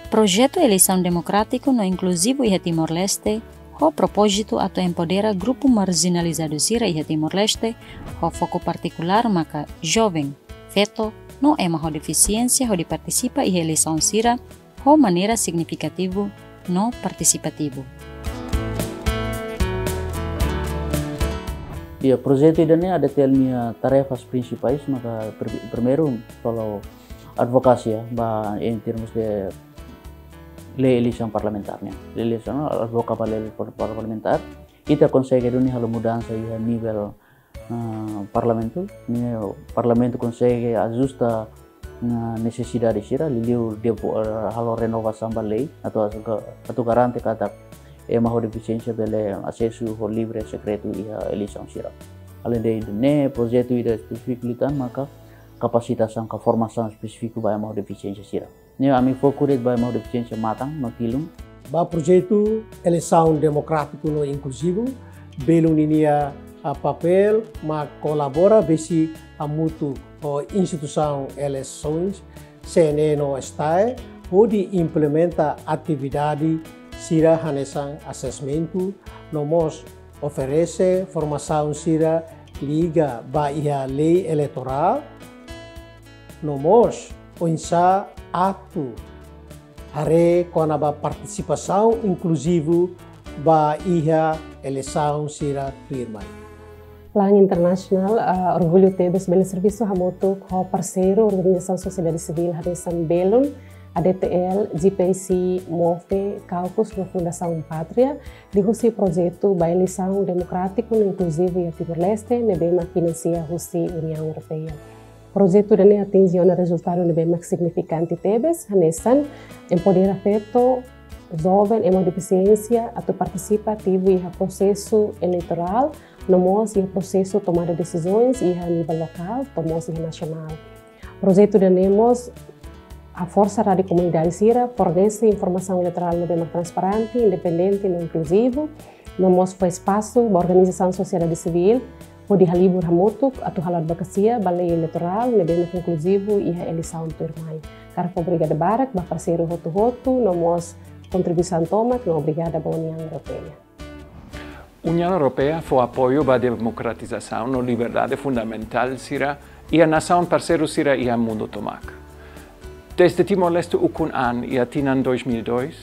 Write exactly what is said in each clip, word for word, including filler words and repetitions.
Projetu eleisaun demokrátiku no inkluzivu iha Timor-Leste, ho propózitu atu empodera grupu marjinalizadu sira iha Timor-Leste, ho foku partikulár maka joven, feto, no ema ho defisiénsia hodi partisipa iha eleisaun sira, ho maneira signifikativu no partisipativu. Ya, projetu ida-ne'e ADTL nia tarefas prinsipais maka pr-, primeiru, kalau advokasia, ba, em termos de lei eleisaun parlamentár, ne'e. Lei eleisaun, advoka ba lei par-, parlamentár. Ita konsege duni halo mudansa iha nivel, ah, parlamentu. Ne'e parlamentu konsege ajusta, ah, nesesidade sira, liuliu depo-, ah, halo renovasaun ba lei, atu, atu garante katak ema ho defisiénsia bele asesu ho livre, sekretu iha eleisaun sira. Além de ne'e, projetu ida espesífiku liután maka kapasitasaun ka formasaun espesífiku ba ema ho defisiénsia sira. Ne'e ami foku de'it ba ema ho defisiénsia matan no tilun. Ba projetu eleisaun demokrátiku no inkluzivu, belun ninia, ah, papél mak kolabora besik hamutuk ho instituisaun eleisaun, C N E no STAE, hodi implementa atividade sira hanesan asesmentu, no mós oferese formasaun sira liga ba iha lei eleitorál, no mós oinsá atu haree kona-ba partisipasaun inkluzivu ba iha eleisaun sira tuirmai. Plan internasionál, ah, orgullu tebes bele servisu hamutuk ho parseiru organizasaun sosiedade sivíl hanesan belun, ADTL, GPAC, MOVE, Caucus no Fundasaun Pátria, liuhusi projetu ba eleisaun demokrátiku no inkluzivu iha Timor-Leste, ne'ebé mak finansia husi Uniaun Europeia. Projetu ida-ne'e atinje ona rezultadu ne'ebé mak signifikante tebes, hanesan empodera feto, joven, ema ho defisiénsia atu partisipa ativu iha prosesu eleitorál, no mós iha prosesu tomada desizaun iha nivel lokál, no mós iha nasionál. Projetu ida-ne'e mós haforsa rádiu komunidade sira, fornese informasaun eleitorál ne'ebé mak transparente, independente no inkluzivu, no mós fó espasu ba organizasaun sosiedade sivíl hodi halibur hamutuk atu halo advokasia ba lei eleitorál ne'ebé mak inkluzivu iha eleisaun tuirmai. Hakarak obrigada barak ba parseiru hotu-hotu, no mós kontribuisaun tomak, no obrigada ba Uniaun Europeia. Uniaun Europeia fó apoiu ba demokratizasaun no liberdade fundamentál sira iha nasaun parseiru sira iha mundu tomak. Desde Timor-Leste ukun an iha tinan dois mil e dois,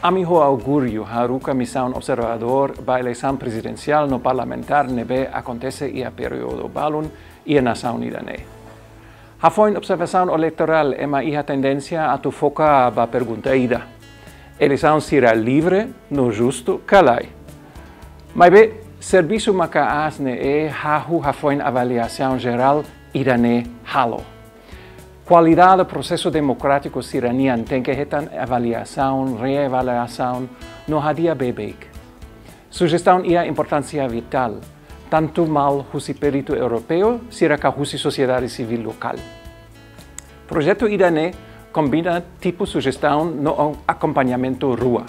ami ho orgullu haruka misaun observadór ba eleisaun prezidensiál no parlamentár ne'ebé akontese iha períodu balun iha nasaun ida-ne'e. Hafoin observasaun eleitorál ema iha tendénsia atu foka ba pergunta ida: eleisaun sira livre no justu ka lae? Maibé, servisu maka'as ne'e hahú hafoin avaliasaun jerál ida-ne'e halo. Kualidade prosesu demokrátiku sira-nian tenke hetan avaliasaun, reavaliasaun, no hadi'a beibeik. Sujestaun iha importánsia vitál, tantu malu husi peritu europeu sira ka husi sosiedade sivíl lokál. Projetu ida-ne'e kombina tipu sujestaun no akompañamentu rua.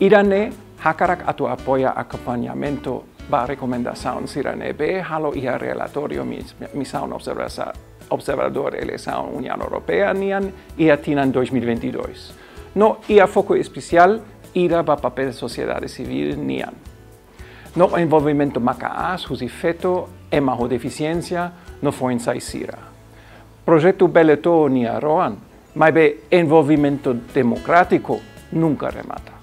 Ida-ne'e hakarak atu apoia akompañamentu ba rekomendasaun sira ne'ebé halo iha relatóriu mis-, misaun observasa-, observadór eleisaun Uniaun Europeia nian iha tinan dois mil e vinte e dois. No iha foku espesiál ida ba papél sosiedade sivíl nian. No envolvimentu maka'as husi feto, ema ho defisiénsia, no foin-sa'e sira. Projetu bele to'o nia rohan, maibé envolvimentu demokrátiku nunka remata.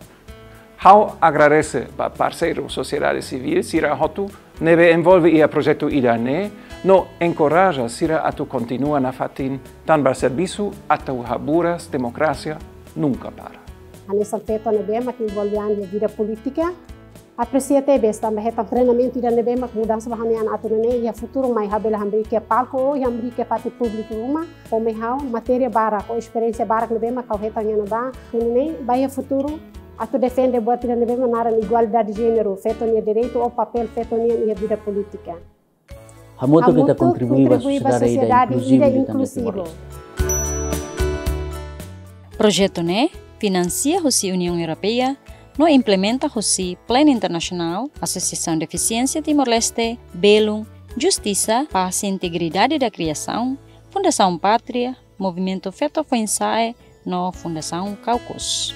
Ha'u agradese ba parseiru sosiedade sivíl sira hotu ne'ebé envolve iha projetu ida-ne'e, no enkoraja sira atu kontinua nafatin tanba servisu atu haburas demokrasia nunka para. Hanesan feto ne'ebé mak envolve an iha vida polítika, apresia tebes tanba hetan treinamentu ida ne'ebé mak mudansa ba ha'u-nia an atu nune'e iha futuru mai ha'u bele hamriik iha palku ou hamriik iha fatin públiku ruma, fó mai ha'u matéria barak ou esperiénsia barak ne'ebé mak ha'u hetan iha ne'ebá, nune'e ba iha futuru atu defende buat ida ne'ebé mak naran igualdade de jéneru, feto nia direitu ou papél feto nian iha vida polítika. Hamutuk ita kontribui ba sosiedade ida inkluzivu. Projetu ne'e finansia husi Uniaun Europeia no implementa husi Plan Internasionál, Asosiasaun Defisiénsia Timor-Leste, Belun, Justisa, Pás, Integridade da Kriasaun, Fundasaun Pátria, Movimentu Feto Foin-Sa'e, no Fundasaun Caucus.